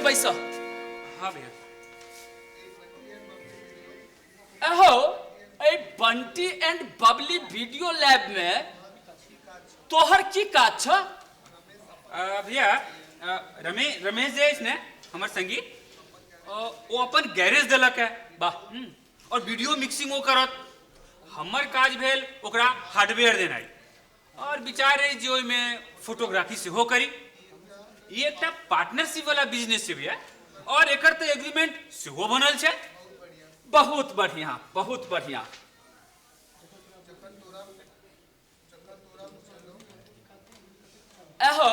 बैस। हाँ भैया। अहो, एहि बंटी एंड बबली वीडियो लैब में तोहर की काज छ? भैया, रमेश जे अछि ने हमर संगी, ओ अपन गैरेज देलक है। वाह। और वीडियो मिक्सिंग ओ करत। हमर काज भेल ओकरा हार्डवेयर देनाइ, और विचार अछि जे ओहिमे फोटोग्राफी सेहो करी। ई एकटा पार्टनरशिप वाला बिजनेस छै भैया, और एकर तऽ एग्रीमेंट सेहो बनल छै। बहुत बढ़िया, बहुत बढ़िया। एहो,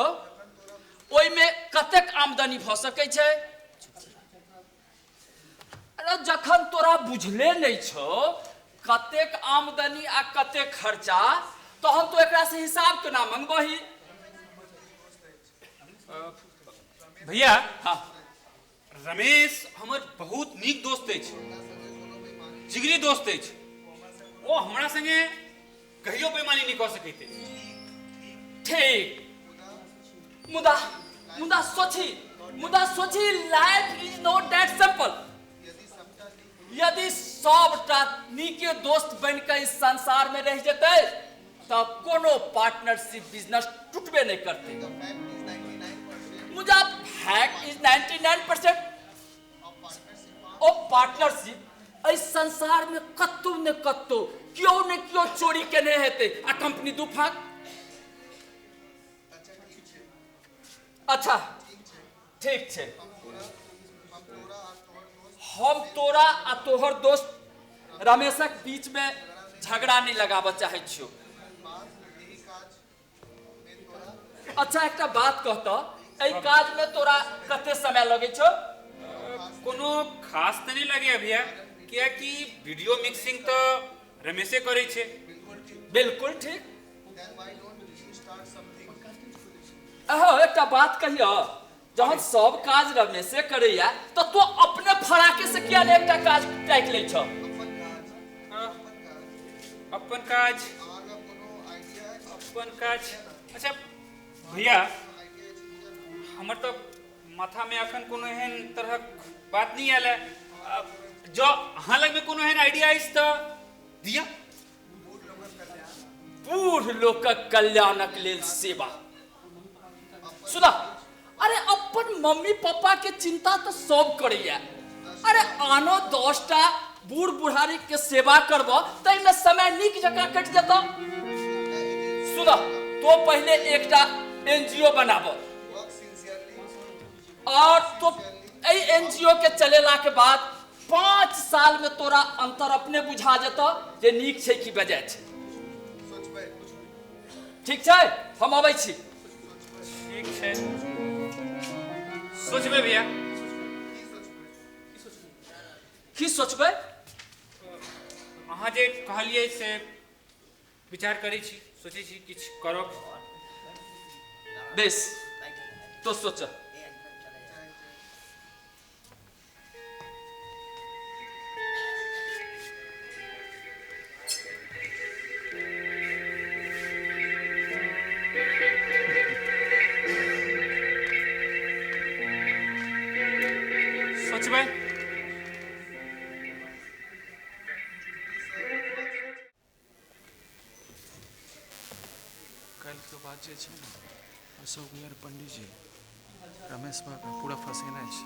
ओहिमे कतेक आमदनी भऽ सकै छै? अरे जखन तोरा बुझले नहि छौ कतेक आमदनी आ कतेक खर्चा, तहन तो एकरा से हिसाब केना मंगबही? भैया। हाँ। रमेश हमर बहुत नीक दोस्त अछि, जिगरी दोस्त अछि। ओ हमरा संगे कहियो बेईमानी नहि कऽ सकैत अछि। ठीक, मुदा मुदा सोची, मुदा सोची, life is not that simple. यदि सबटा नीके दोस्त बनि कऽ इस संसार में रहि जेतै तऽ कोनो पार्टनरशिप बिजनेस टूटबे नहि करतै। मुदा फैक्ट is 99% ओ पार्टनरशिप एहि संसार में कतौ ने कतौ केओ ने केओ चोरी केने हेतै आ कंपनी दू फाँक। अच्छा ठीक छै, हम तोरा आ तोहर दोस्त रमेशक बीच में झगड़ा नहीं लगाबऽ चाहै छियौ। अच्छा एकटा बात कहतऽ, एहि काज में तोरा कते समय लगै छौ? कोनो खास तऽ नहि लगैया भैया, कियाकि वीडियो मिक्सिंग तऽ रमेशे करै छै। बिल्कुल ठीक। अहो एकटा बात कहियो, जहन सब काज रमेशे करैया तऽ तो अपने फराके से किया ने एकटा काज ताकि लै छौ? अपन काज, अपन काज। अच्छा भैया, हमर तऽ माथामे अखन कोनो एहन तरहक बात नहि आयल है। जँ अहाँ लगमे कोनो एहन आइडिया अछि तऽ दिअ। बूढ़ लोकक कल्याणक लेल सेवा। सुना, अरे अपन मम्मी पापा के चिंता तऽ सब करैया, अरे आनो 10टा बूढ़ बुढ़ारी के सेवा करब ताहिमे समय नीक जकाँ कटि जेतौ। सुना, तो पहिले एकटा एनजीओ बनाब और तो एहि एनजीओ के चलेला के बाद 5 साल में तोरा अंतर अपने बुझा जेतौ जे नीक छै कि बेजाय छै। ठीक छै, हम अबै छी। ठीक छै, सोचबै भैया। की सोचबै? अहाँ जे कहलियै से विचार करै छी, सोचै छी किछु करब। बेस, तो सोच। सोचबै। काल्हिके बाद जे छै ने, अशोक भैया आओर पंडीजी रमेश बाबा पूरा फँसेने छै,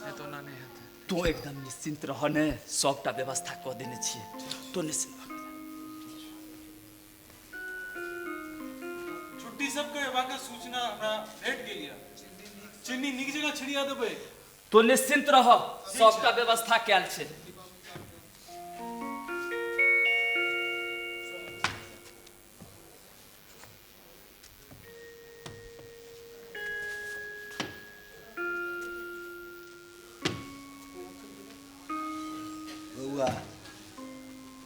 नहि तऽ ओना नहि हेतै। तू एकदम निश्चिंत रह ने, सबटा व्यवस्था कऽ देने छियै, तू निश्चिंत भऽ गेल। छुट्टी सबके अयबाक सूचना हमरा भेट गेल यऽ। चीनी नीक जकाँ छिड़िया देबै। तू निश्चिंत रह, सबटा व्यवस्था कयल छै। बौआ।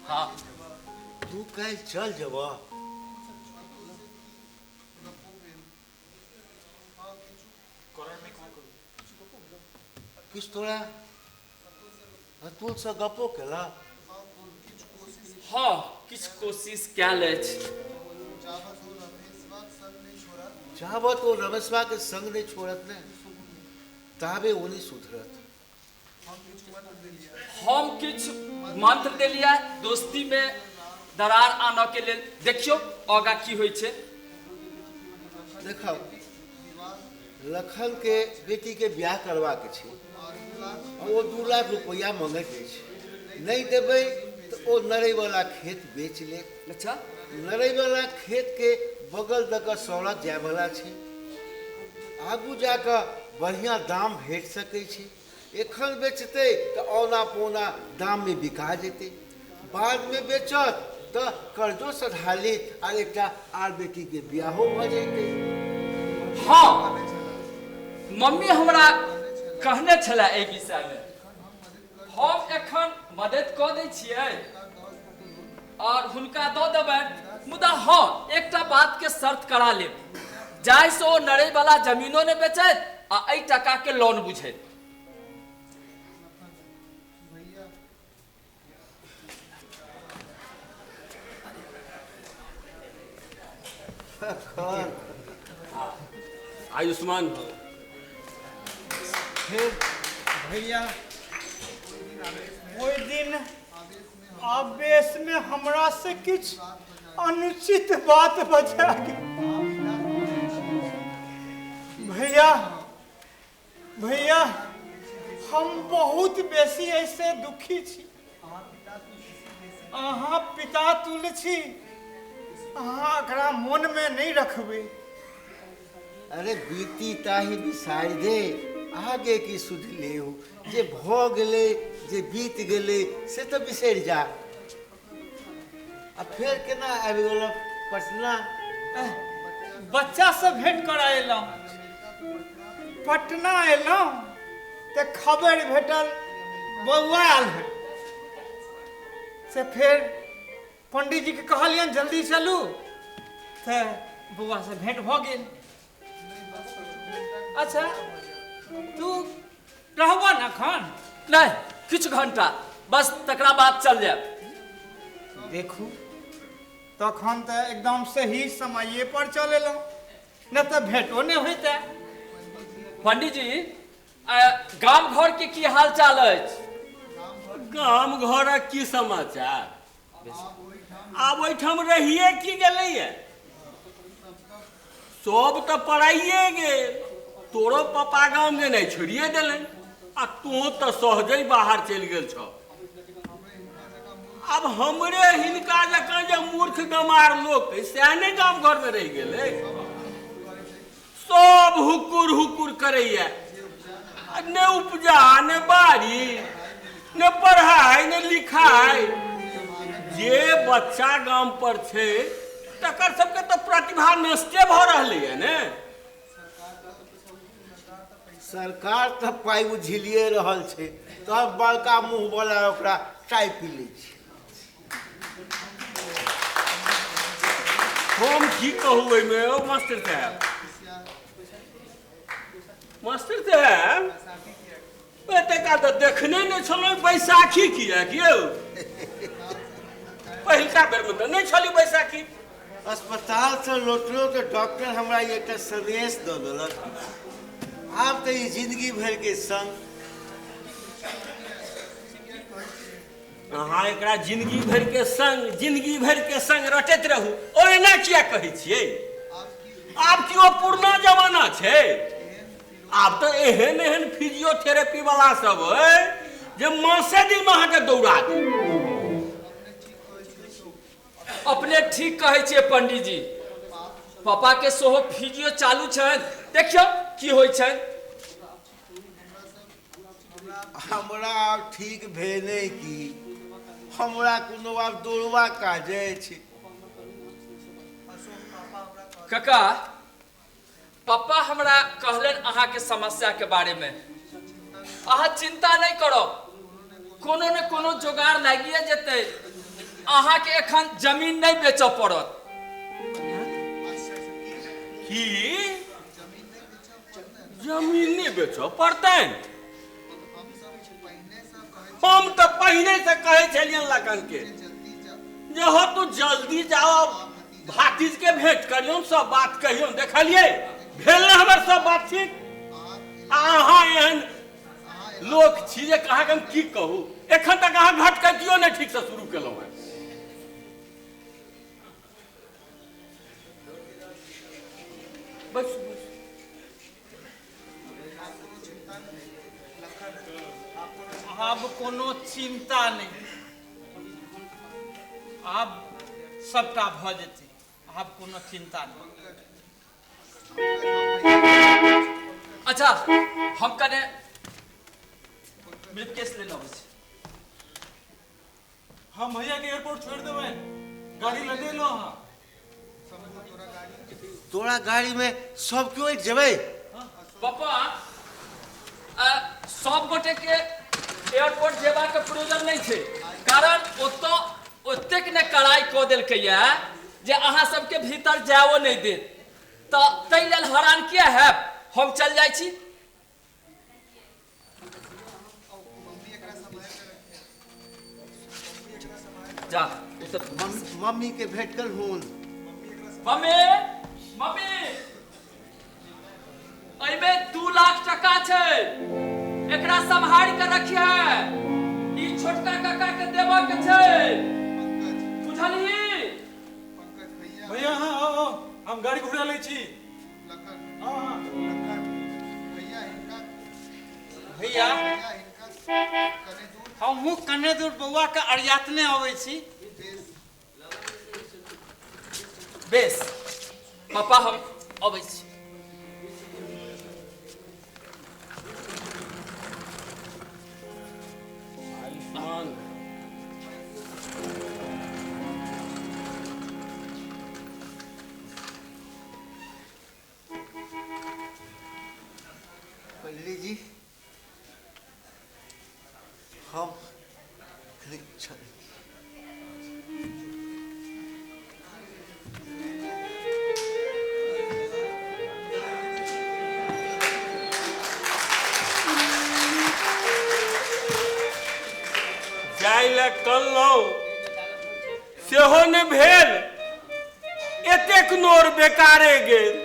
हाँ। तू काल्हि चल जेबह? किछु तोरा अतुलसँ गपो केला? हाँ, किछु कोशिश कयल अछि। चाहबह तो रमेशवा के संग नहीं छोड़त ने। ताबे ओ नहि सुधरत। हम किछु मंत्र देलियै दोस्ती में दरार आनऽ के लेल, देखियौ आगाँ की होइ छै। देखब, लखन के बेटी के ब्याह करबाक छै, ओ 2 लाख रुपैआ मंगैत अछि, नहि देबै तऽ ओ नरैवला खेत बेच लेत। अच्छा, नरैवला खेत के बगल दऽ कऽ सड़क जायवला छै, आगू जाकऽ बढ़िआँ दाम भेट सकै छै। एखन बेचतै तऽ औना पौना दाममे बिका जेतै, बादमे बेचत तऽ कर्जो सधा लेत आर एकटा आर बेटीके बियाहो भऽ जेतै। हाँ, मम्मी हमरा कहने छलै एहि विषयमे। हम एखन मदद कऽ दै छियै और हुनका दऽ देबनि, मुदा हाँ एकटा बात के शर्त करा लेब, जाहिसँ ओ नरैवला जमीनो नहि बेचैत आ एहि टाका के लोन बुझैत। आयुष्मान भव। फिर भैया, ओहि दिन आवेश में हमरा से किछु अनुचित बात बजा गेल। भैया भैया हम बहुत बेसी ऐसे दुखी छी। अहाँ पिता तुल्य छी, अहाँ एकरा मन में नहीं रखबै। अरे बीती ताही बिसारि दे, आगे की सुध लेहु। जे भऽ गेलै, जे बीत गेलै से तऽ बिसरि जा। आ फेर केना आबि गेल पटना? बच्चा से भेंट करा एलहुँ, पटना एलहुँ तऽ खबर भेटल बौआ आयल है। से फेर पंडीजी के कहलियनि जल्दी चलू, तऽ बौआ से भेंट भऽ गेल। अच्छा, तू रहबह ने एखन? नहि, किछु घंटा बस, तकरा बाद चल जायब। देखू, तखन तऽ एकदम सही समये पर चल एलहुँ, नहि तऽ भेंटो नहि होइते। पंडीजी, गाम घर के की हाल चाल अछि? गाम घरक की समाचार, आब ओहिठाम रहिए की गेलैया, सब तऽ पढ़ाइए गेल। तोरो पप्पा गाम गेनाइ छोड़िए देलनि आ तू तऽ सहजे बाहर चलि गेल छह। आब हमरे हिनका जकाँ जे मूर्ख गमार लोक अइ सएह नहि गाम घरमे रहि गेलै। सब हुकुर हुकुर करैया, ने उपजा ने बाड़ी, ने पढ़ाइ ने लिखाइ। जे बच्चा गाम पर छै तकर सबके तऽ प्रतिभा नष्टे भऽ रहलैया ने। सरकार तऽ पाइ उझिलिए रहल छै, तब बड़का मुँह वाला ओकरा चाय पी लै छै। हम की कहू ओहिमे ओ मास्टर साहब, मास्टर साहब एतेक काल तऽ देखने नहि छलहुँ बैसाखी किएक यौ? पहिलका बेरमे तऽ नहि छली बैसाखी। अस्पतालसँ लौटलहुँ तऽ डॉक्टर हमरा एकटा सन्देश दऽ देलक, आब तऽ ई जिंदगी भरिके संग। अहाँ एकरा जिंदगी भरिके संग, जिंदगी भरिके संग रटैत रहू, ओ एना किया कहै छियै? आब की ओ पुरना जमाना छै? आब तऽ एहन एहन फिजियोथेरेपी वाला सब अइ जे मासे दिनमे अहाँके दौड़ा देत। अपने ठीक कहै छियै पंडीजी, पापा के सेहो फिजियो चालू छनि, देखियौ की होइ छनि। हमरा आब ठीक भेलै की, हमरा कोनो आब दौड़बा काज अछि। काका, पप्पा हमरा कहलनि अहाँके समस्या के बारे में, अहाँ चिंता नहीं करब, कोनो ने कोनो जोगाड़ लागिए जेतै, अहाँके एखन जमीन नहीं बेचऽ पड़त। की जमीन नहीं बेचऽ पड़तनि? हम तऽ पहिने से कहै छलियनि लखन के जे हो तू जल्दी जाओ भातिज के भेंट करियौन, सब बात कहियौन। देखलियै भेल ने हमर सब बात ठीक? आ अहाँ एहन लोक छी जे अहाँके हम की कहू, एखन तक अहाँ घटकैतियो नहि ठीकसँ शुरू केलहुँ हेँ। बस बस। आब कोनो चिन्ता नहि, आब सबटा भऽ जेतै, आब कोनो चिन्ता नहि। अच्छा हम कने ब्रीफकेस लेने अबै छी। हम भैया के एयरपोर्ट छोड़ देबै, गाड़ी लेने एलहुँ अहाँ। तोरा गाड़ी में सब क्यों जेबै? पापा सब गोटे के एयरपोर्ट जेबाक प्रयोजन नहीं छै, कारण ओतऽ ओतेक ने कड़ाई कऽ देलकैया जे अहाँ सबके भीतर जाओ नहीं देत, तऽ ताहि लेल हरान किया हैब, हम चल जाइ छी। जा मम्मी के भेंट कर हुन। मम्मी मम्मी एहिमे 2 लाख टका छै, एकरा सम्हारि के रखिहे, ई छोटका काका के देबऽ के छै, बुझलही? भैया हाँ आओ हम गाड़ी घुरा लै छी। हाँ भैया हमहूँ कने दूर बौआ के अरियातने अबै छी। बेस पापा हम अबै छी। आयुष्मान पंडित जी हम जाय लए कलहुँ सेहो नहि भेल, एतेक नोर बेकारे गेल।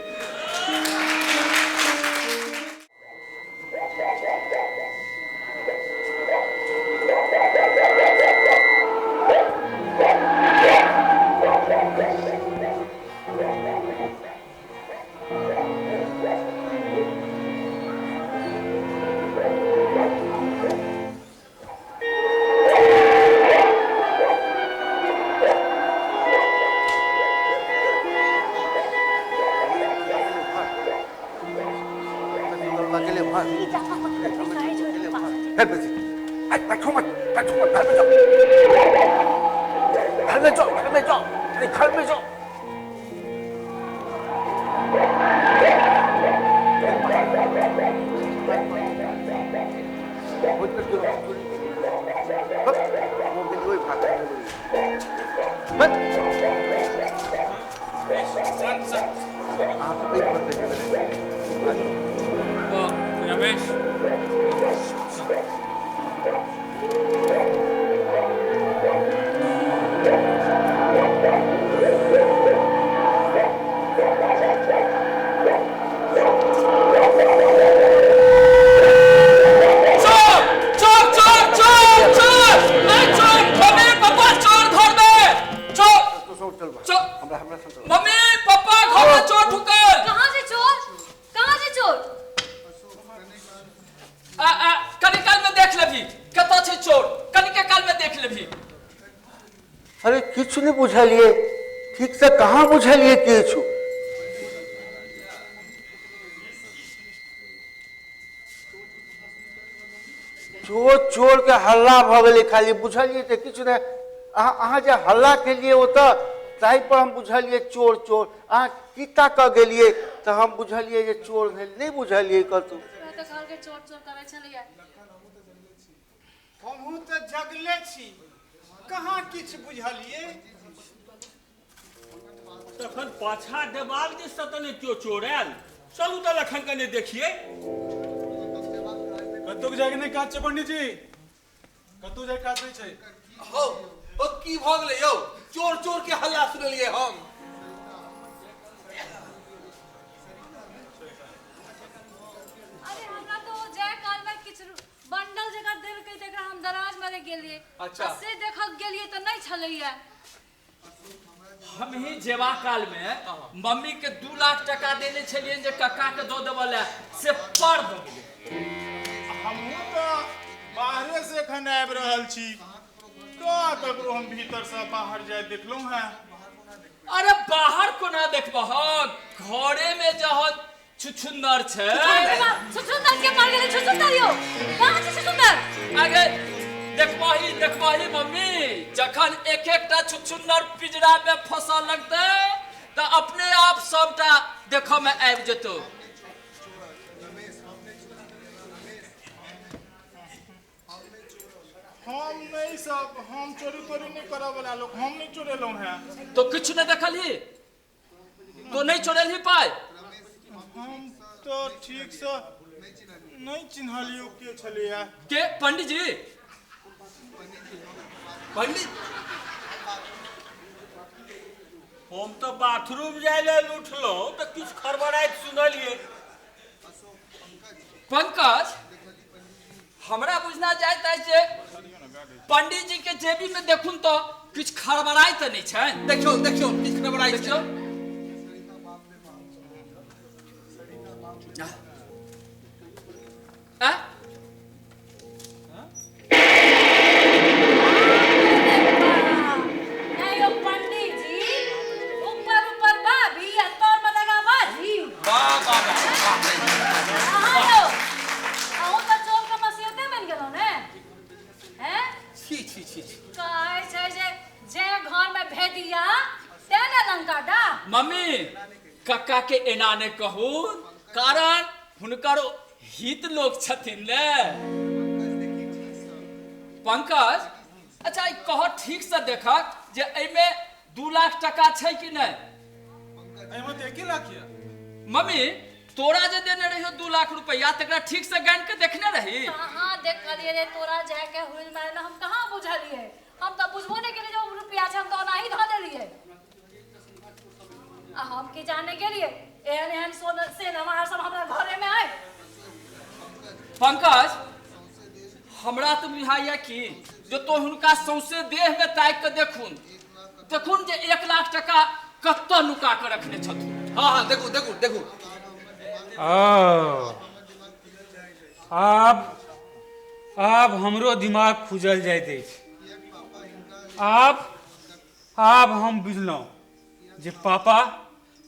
रमेश चोर चोर चोर चोर चोर चोर, मम्मी पापा चोर घर में, चोर चोर, मम्मी पापा घर में चोर ढुकल। कहाँ से चोर, कहाँ से चोर? आ आ कनी काल में देख लेबही कतऽ छै चोर, कनिके काल में देख लेबही। अरे किछु नहीं बुझलिए, ठीक से कहाँ बुझलिए किछु? चोर चोर के हल्ला भऽ गेलै खाली, बुझलिए तऽ किछु नहि। अहाँ जे हल्ला केलिए ओतऽ ताहि पर हम बुझलिए चोर चोर, अहाँ की ताकऽ गेलिए तऽ हम बुझलिए जे चोर भेल, नहि बुझलिए कतौ। चोर चोर करै छलैया। हमहूँ तऽ जगले छी, कहाँ किछु बुझलिए? तखन पाछा देवाल दिससँ तऽ नहि केओ चोर आयल, चलू तऽ लखन कने देखिए। कतौ जाके नहि काज छै पंडित जी, कतौ जाके काज नहि छै। हौ ओ की भऽ गेलै यौ, चोर चोर के हल्ला सुनलियै हम। अरे हमरा हम ही जेबा काल में मम्मी के 2 लाख टका देने छलियनि जे कक्का के दऽ देबऽ लए, से पर भऽ गेलै। हमहूँ तऽ बाहरे से एखन आबि रहल छी, तऽ ककरो हम भीतरसँ बाहर जाय देखलहुँ हेँ। अरे, बाहर कोना देखबहक? घरे में जहन छुछुन्नर छै। छुछुन्दर के मार गेलै? छुछुन्दर यौ, कहाँ छै छुछुन्दर? आगे देखबही, देखबही मम्मी, जखन एक एकटा छुछुन्नर पिंजरा में फंसऽ लगतै तऽ अपने आप सबटा देखऽ में आबि जेतौ। हम नहि सब, हम चोरी तोरी नहि करऽ वाला लोक, हम नहि चोरेलहुँ हेँ। तो किछु नहि देखलही? तो नहि चोरेलही पाइ? हम तऽ ठीकसँ नहि चिन्हलियौ के छलैया। के? पंडित जी? पंडित। हम तऽ बाथरूम जाय लेल उठलहुँ तऽ किछु खड़बड़ाइत सुनलियै। पंकज, हमरा बुझना जाइत अछि जे पंडित जी के जेबी में देखुन तऽ किछु खड़बड़ाइ तऽ नहि छै। देखियौ, देखियौ, किछु खड़बड़ाइ छै। देखियौ। आ? नहीं यौ पंडित जी, ऊपर ऊपर बाबी आ तोर में लगा बाजी। वाह वाह वाह! अहाँ यौ, अहूँ तऽ चोर के मसियते बनि गेलहुँ ने, हैं? छी छी छी छी! कहै छै जे जे घर में भेदिया ते ने लंका डा। मम्मी, कक्का के एना नहि कहू, कारण हुनकर हित लोक छथिन ने। पंकज, अच्छा ई कह, ठीक से देखक जे एहिमे 2 लाख टका छै कि नहि? एहिमे तऽ 1 लाख यऽ। मम्मी, तोरा जे देने रहियो 2 लाख रुपया, तकरा ठीक से गानि के देखने रही? कहाँ देखलियै रे? तोरा जाके हुइल मारल, हम कहाँ बुझलियै? हम तऽ बुझबो नहि केलियै जे ओ रुपया छै। हम तऽ ओनाही धऽ देलियै आ हम की जाने गेलियै एहन एहन सोन सेनवा सब हमरा घरे में आय। पंकज, हमरा तऽ बुझाइया कि जे तो हुनका सौंसे देह में ताकि के देखुन, देखुन जे 1 लाख टका कतऽ नुका के रखने छथुन। हाँ हाँ, देखू, देखू, देखू। ओ, आब आब हमरो दिमाग खुजल जाइत अछि। आब आब हम बुझलहुँ जे पापा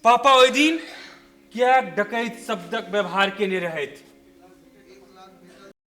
पापा ओहि दिन किएक डकैत शब्दक व्यवहार केने रहथि।